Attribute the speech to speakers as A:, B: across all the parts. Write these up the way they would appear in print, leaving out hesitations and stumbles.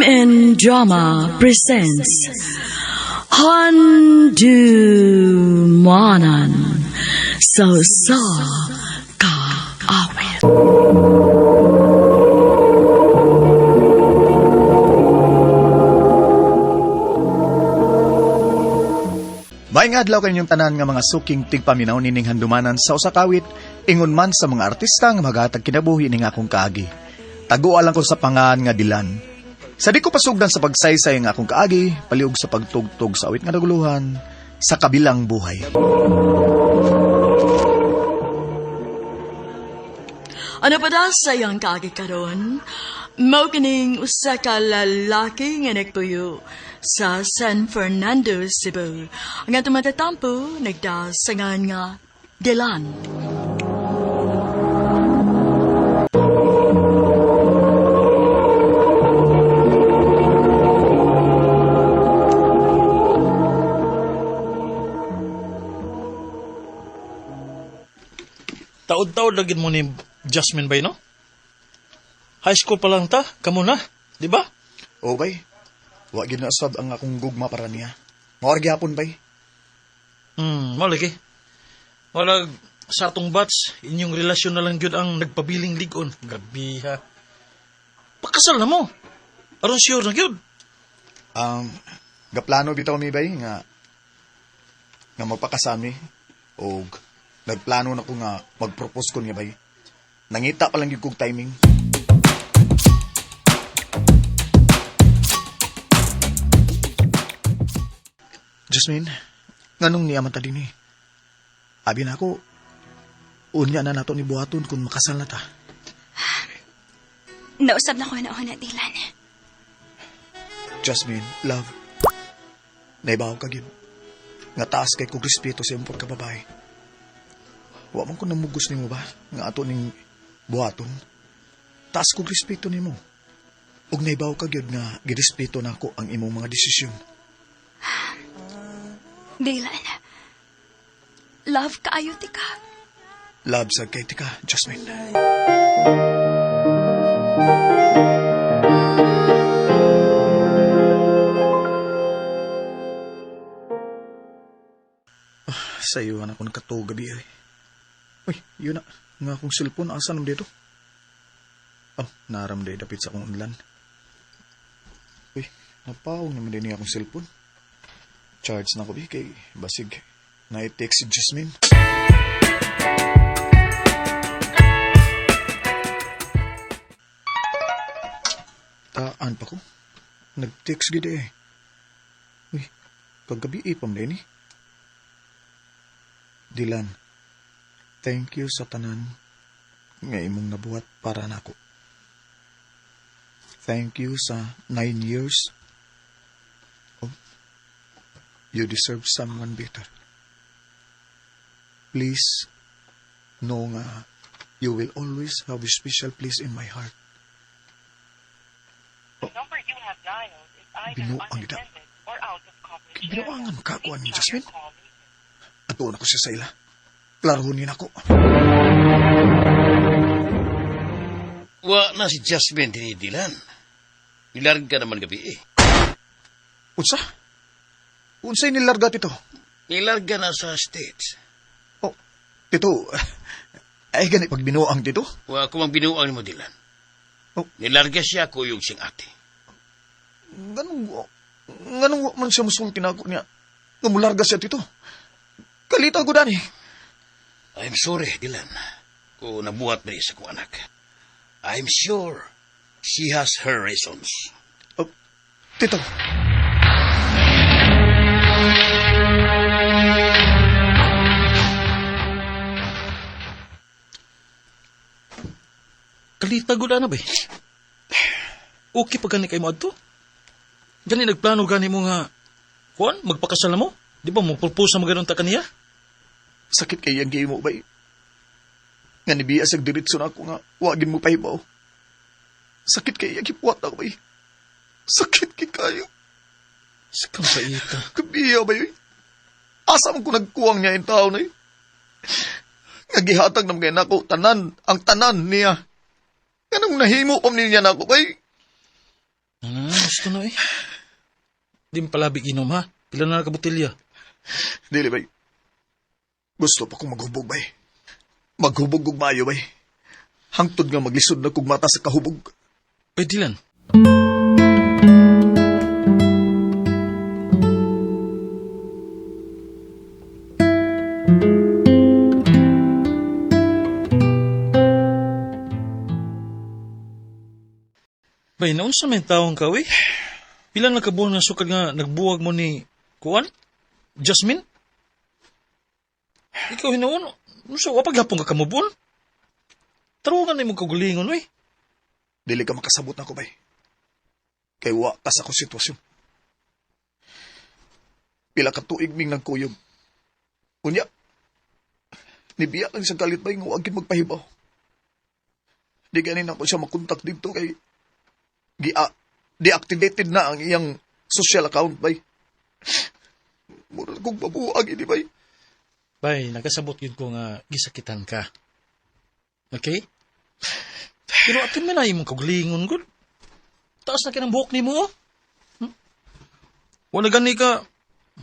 A: MN Drama presents Handumanan sa Usa Ka Awit.
B: Maayong adlaw kaninyong tanan nga mga suking tigpaminaw nining handumanan sa usa ka awit, ingon man sa mga artista nga maghatag kinabuhi ning akong kaagi. Taguan lang ko sa pangan nga Dilan. Sa di ko pasugdan sa pagsaysay nga akong kaagi, paliog sa pagtugtog sa awit nga naguluhan sa kabilang buhay.
A: Ano pa da sa iyang kaagi karon? Mao kining usa ka lalaki nga nagpuyo sa San Fernando, Cebu. Ang atong matatampo nagdasangan nga Dilan.
C: Taod-taod lagi mo ni Jasmine bay, no? High school pa lang ta, kamo na, di ba?
B: O bay, wa gyud na sab ang akong gugma para niya. Mao ra gyapon bay.
C: Mo lagi. Walag sa atong batch, inyong relasyon na lang gyud ang nagpabiling ligon. Grabe ha. Pakasal na mo. Aron sure na gyud.
B: Gaplano bitaw mi bay nga nga magpakasami og nagplano na ko nga mag-propose ko niya bay. Nangita pa lang gyud kog timing. Jasmine, nganong niya man ta dinhi? Abi na ako, unya na nato ni buhaton kung makasal na ta.
D: Nausab na ko na na, Dylan.
B: Jasmine, love. Naibaw ka gyud. Nga taas kay kog respeto sa imong pagkababae. Wa man ko namugos nimo ba nga ato ning buhaton. Taas kog respeto nimo. Ug naibaw ka gyud nga girespeto nako ang imong mga desisyon.
D: Dylan, love kaayo ti ka.
B: Love sa kay tika, Jasmine. Ah, sa iyo na ako nakatuog gabi ay. Uy, yun na. Nga akong cellphone, asa naman dito? Oh, naram day dapit sa akong unlan. Uy, napawag naman din niya akong cellphone. Charge na ko bi kay basig na-text si Jasmine. Taan pa ko. Nag-text gid eh. Uy, kagabi eh, pam ni. Dilan, thank you sa tanan nga imong nabuhat para nako. Thank you sa 9 years. Oh, you deserve someone better. Please, know nga you will always have a special place in my heart.
E: The number you have dialed is either
B: Binuang gid.
E: unattended or out of coverage area.
B: Binuangan ka kuan ni
E: Please try
B: Jasmine.
E: your call later.
B: Atuon ako siya sa ila. Klarohon niya nako.
F: Wa na si Jasmine dinidilan. Nilarga naman gabi eh.
B: Unsa? Unsay nilarga tito?
F: Nilarga na sa States.
B: Oh, tito, ay gani pag binuang tito?
F: Wa ko mang binuang nimo Dilan.
B: Oh.
F: Nilarga siya kuyog siyang ate.
B: Ganong, ganong wa man siya musulti na ako niya. Nga mularga siya tito. Kalita ko dani.
F: I'm sorry, Dilan. Kung nabuhat na isa kong anak. I'm sure she has her reasons.
B: Oh, tito.
C: Kalita gud ana bay. Okay pa gani kay mo adto. Gani nagplano gani mo nga kuan magpakasal na mo? Di ba mo propose na maganon ta kaniya?
B: Sakit kay ang mo bay. Nga nibiya sa diretso na ako nga wagin mo pahibaw. Sakit kay ang gipuat ako bay. Sakit kay kayo.
C: Sakang paita.
B: Kabiya ba yun? Asa man ko nagkuwang niya yung tao na yun? Nga gihatag ng mga nako, tanan, ang tanan niya. Ganong nahimo pa niya nako kay
C: Ah, Gusto na eh. Di mo palabi inom ha. Pila na nakabutilya.
B: Dili, bay. Gusto pa kong maghubog, bay. Maghubog og maayo, bay. Hangtod nga maglisod na kog mata sa kahubog.
C: Oy, Dylan. Bay, naunsa may taong ka, uy? Pila na kabuan nga sukad nga nagbuwag mo ni Kuan? Jasmine? Ikaw hinuon, unsa wa paghapon ka kamubon? Tarungan na imong kaugalingon, uy.
B: Dili ka makasabot nako, bay. Kay wa ka sa akong sitwasyon. Pila ka tuig ming nagkuyog. Unya, nibiya lang sa galit bay nga wa gyud magpahibaw. Di ganin ako siya makontak dito kay deactivated na ang iyang social account bay. Mura kong mabuag ini bay.
C: Bay, nakasabot yun ko nga gisakitan ka. Okay? Pero atin man na imong kaugalingon gud. Taas na kinang buhok nimo. Oh. Hmm? Wala gani ka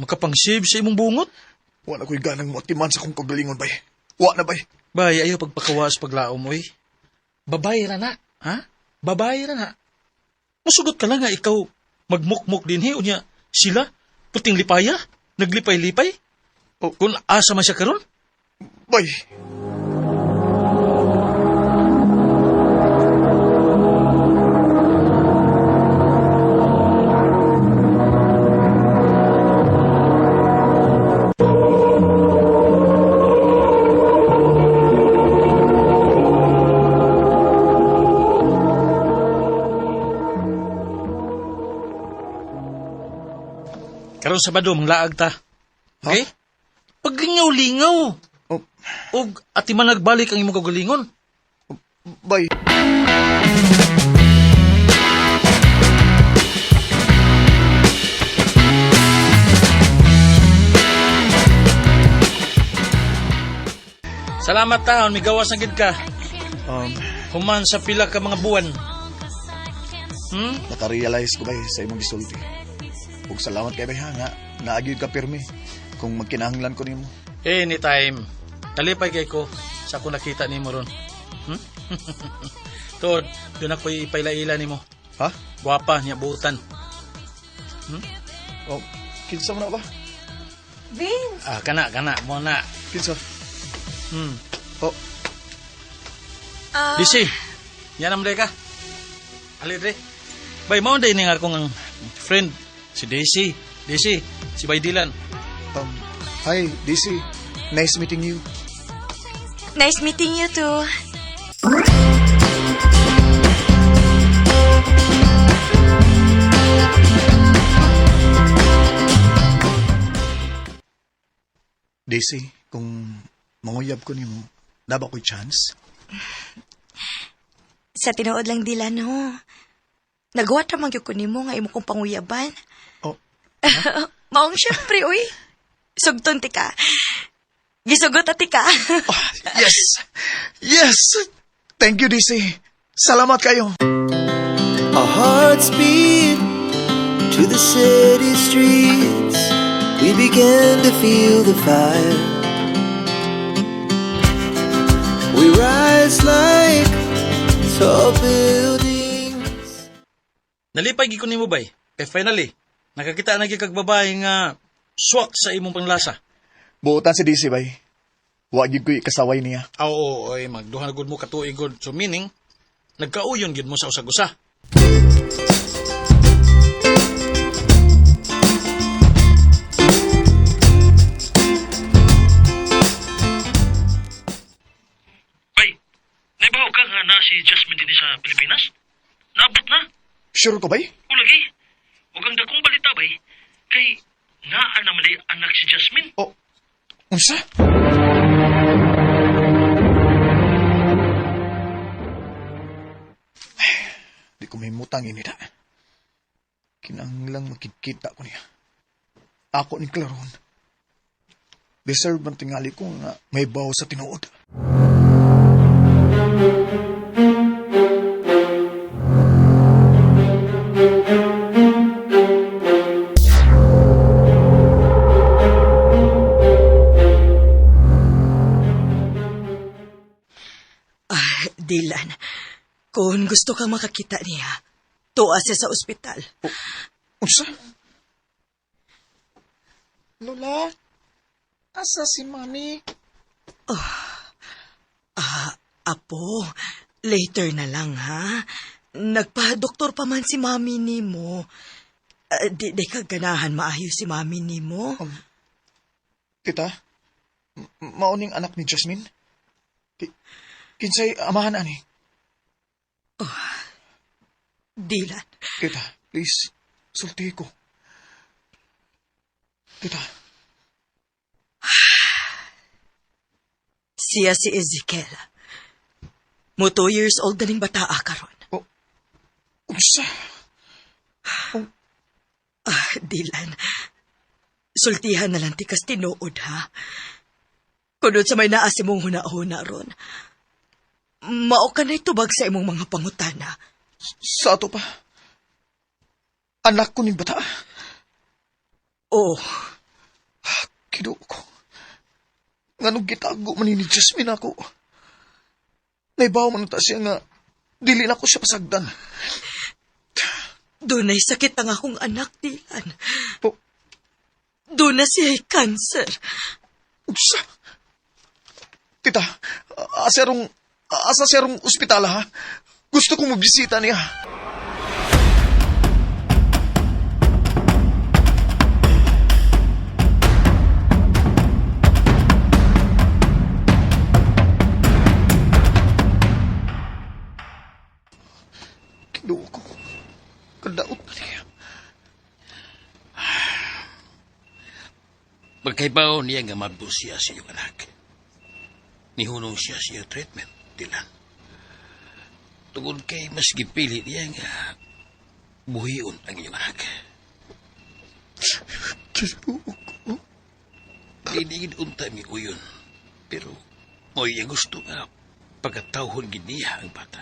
C: makapang-shave sa imong bungot.
B: Wa na ko'y ganang moatiman sa akong kagalingon bay. Wa na bay.
C: Bay, ayaw pagpakawas paglaom oy. Babay ra na, ha? Babay ra na. Musugot ka lang nga ikaw magmukmok din he unya sila puting lipaya, naglipay-lipay.
B: Oh.
C: Kung asa man siya karon?
B: Bay.
C: Karon Sabado manglaag ta. Okay? Paglingaw-lingaw.
B: Oh,
C: Og ati man nagbalik ang imong kaugalingon.
B: bay.
C: Salamat taon, migawas na gid ka. Human sa pila ka mga buwan. Hmm?
B: Naka-realize ko bay sa imong gisulti. Ug salamat kay bay ha nga naagid ka pirmi kung magkinahanglan ko nimo.
C: Anytime. Kalipay kay ko sa ako nakita nimo ron. Hmm? Tod, yun ako ipailaila nimo.
B: Ha?
C: Gwapa niya buutan.
B: Oh, kinsa man na ba?
D: Vince!
C: Ah, kana kana mo na.
B: Kinsa?
C: Hmm.
B: Oh,
D: Ah,
C: Disi. Yan ang ka. Ali dre. Bay mao day ni nga akong friend si Daisy. Daisy, si Bay Dylan.
B: hi DC. Nice meeting you.
D: Nice meeting you too.
B: Daisy, kung manguyab ko nimo, na ba ko'y chance?
D: Sa tinuod lang dila no. Nagwat ra man gyud ko nimo nga imo kong panguyaban.
B: Oh,
D: Maong syempre uy. Sugton ti ka. Gisugot ati ka.
B: yes. Yes. Thank you, DC. Salamat kayo.
G: Our hearts beat to the city streets. We began to feel the fire. We rise like tall buildings.
C: Nalipay gid ko nimo bay. Kay finally, nakakita na gyud kag babae nga swak sa imong panglasa.
B: Buotan si DC bay. Wa gyud ko'y kasaway niya.
C: Ah, Oo, oy, magduha na gud mo katuig gud. So meaning, nagkauyon gid mo sa usag-usa. Bay, naibaw ka nga na si Jasmine din sa Pilipinas? Naabot na?
B: Sure ko bay?
C: Ulagi, ug ang dakong balita bay, kay naa naman di anak si Jasmine.
B: Oh, unsa? Ay, di ko may mutang ini da. Kinahanglang makikita ko niya. Ako ni Claron. Deserve man tingali ko nga may bawo sa tinuod.
D: Kung gusto kang makakita niya, tuwa siya sa ospital.
B: Unsa? Lola, asa si Mami?
D: Apo, later na lang ha. Nagpa-doktor pa man si mami nimo. Di ka ganahan maayo si mami nimo.
B: Tita, mauning anak ni Jasmine? Kinsay amahan ani?
D: Dilan,
B: Tita, please, sulti ko. Tita,
D: siya si Ezekiel. Mo 2 years old na ning bataa karon.
B: Unsa?
D: Ah, Dilan. Sultihan na lang tikas tinuod ha. Kunod sa may naasi mong huna-huna ron. Mao ka na'y tubag sa imong mga pangutana.
B: Sa ato pa. Anak ko ning bata.
D: Oo,
B: Kinuo ko. Nganong gitago man ni Jasmine ako. Naibaw man ta siya nga dili na ko siya pasagdan.
D: Dunay sakit ang akong anak, Dilan.
B: Po,
D: Doon na siya'y cancer.
B: Unsa? Tita, asa siyarong ospital ha? Gusto kong mabisita niya. Kinuha ko. Kadaot na niya.
F: Magkaibaw niya nga mabdo siya sa iyong anak. Nihunong siya sa iyong treatment, Dilan. Tungod kay mas gipili niya nga buhion ang iyong anak.
B: Kinuha ko.
F: Dinigid unta mi uyon. Pero mo iya gusto nga pagkatawhon gid niya ang bata.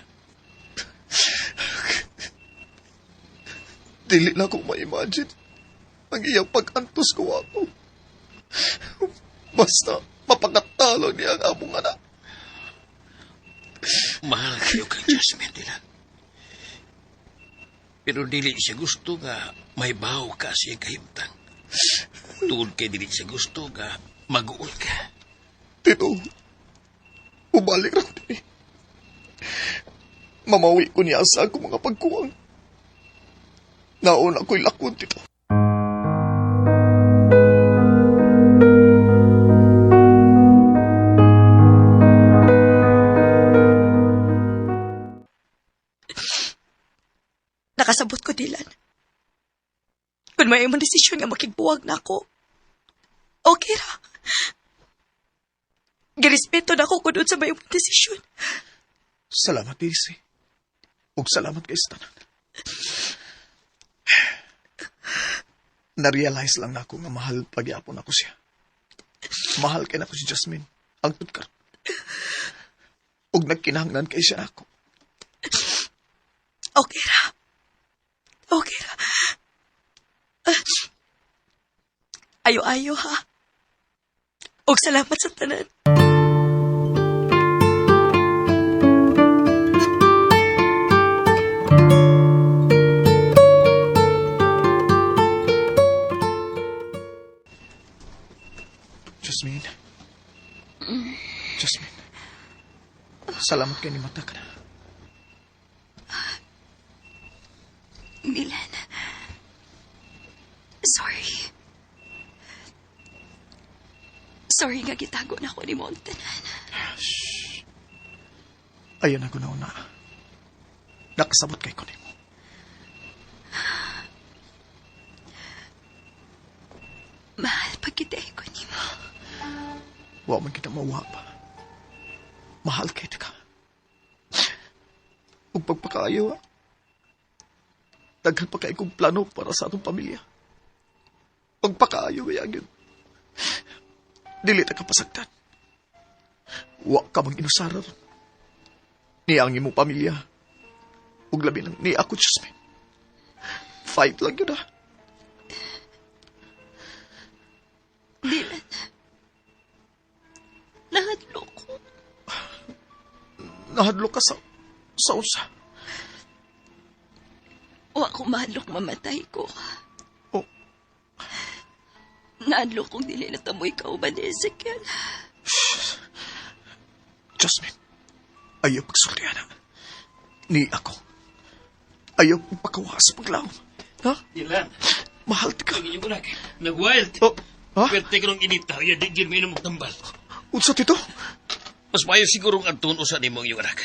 B: Dili na ko ma-imagine ang iyang pag-antos ko ako. Basta mapakatalo niya ang among anak.
F: Mahal kayo kang Jasmine, Dilan. Pero dili siya gusto nga may baw ka sa iyang kahimtang. Tungod kay dili siya gusto nga mag-uol ka.
B: Tito, ubalik ra ko diri. Mamawi ko niya sa akong mga pagkuwang. Nauna ko'y lakon, Tito.
D: Nakasabot ko, Dylan. Kung may imong desisyon nga makigbuwag na ako, okay ra. Girespeto na ako kung sa may imong desisyon.
B: Salamat, Daisy. Ug salamat kay tanan. Na-realize lang nako nga mahal pagyapon ako siya. Mahal kay nako si Jasmine. Ang tutkar. Ug nagkinahanglan kay siya nako.
D: Okay ra. Okay ra. Ah, ayo-ayo ha. Og salamat sa tanan.
B: Jasmine. Jasmine. Salamat kay ni mata ka na.
D: Dylan. Sorry. Sorry nga gitago na ko ni mo ang tanan.
B: Ayun ako na una. Nakasabot kay ko nimo.
D: Mahal pag kita ko nimo.
B: Wa man kita mauwa pa. Mahal kay ka. Ug pagpakaayo, ha? Daghan pa kay kong plano para sa atong pamilya. Pagpakaayo, yagin. Dili ta ka pasagdan. Wa ka mang inusara ron. Niya ang imong pamilya. Ug labi nang ni ako, Jasmine. Fight lang yun, ha?
D: Dylan. Nahadlok ko.
B: Nahadlok ka sa usa.
A: Wa ko mahadlok mamatay ko.
B: Oh.
A: Naadlok kong dili na tamoy kauban ni Ezekiel.
B: Jasmine, ayaw pagsulti, ana. Ni ako. Ayaw pagkawas paglaom. Ha?
F: Dilan,
B: Mahal ti ka.
F: ang inyong anak, nag-wild.
B: Oh, ha?
F: Pwerte ka nung inita, ya di gid mainom og tambal.
B: Unsa, Tito?
F: Mas maayo siguro ang adtuon usa nimo ang iyong anak.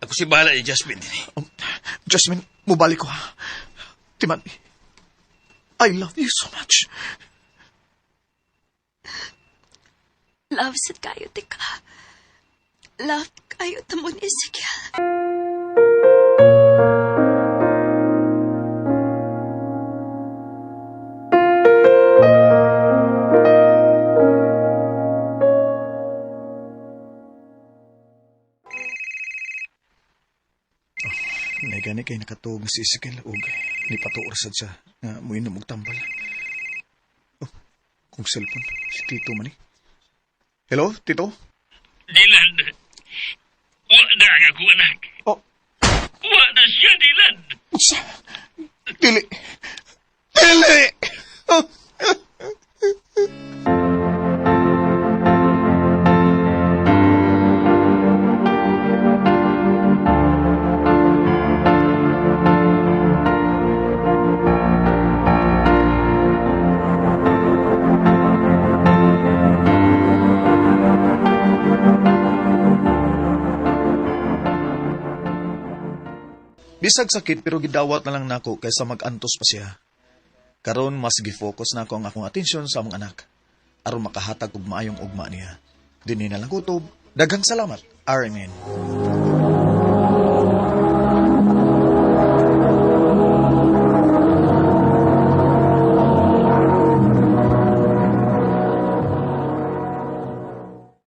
F: Ako si bahala ni Jasmine dinhi.
B: Jasmine, mubalik ko ha. Timan, I love you so much.
A: Love sad kayo, tika. Love kayo tamo ni Ezekiel.
B: Nay gani kay nakatuog si Ezekiel og nipatuor sad siya nga moinom og tambal. Oh, kung cellphone si Tito man ni. Hello, Tito?
F: Dilan, wa na ang ako anak.
B: Oh,
F: Wa na siya, Dilan.
B: unsa? Dili. Dili. Oh. Bisag sakit pero gidawat na lang nako kaysa mag-antos pa siya. Karon mas gifocus nako ang akong atensyon sa among anak aron makahatag og maayong ugma niya. Dinhi na lang kutob. Daghang salamat. RMN.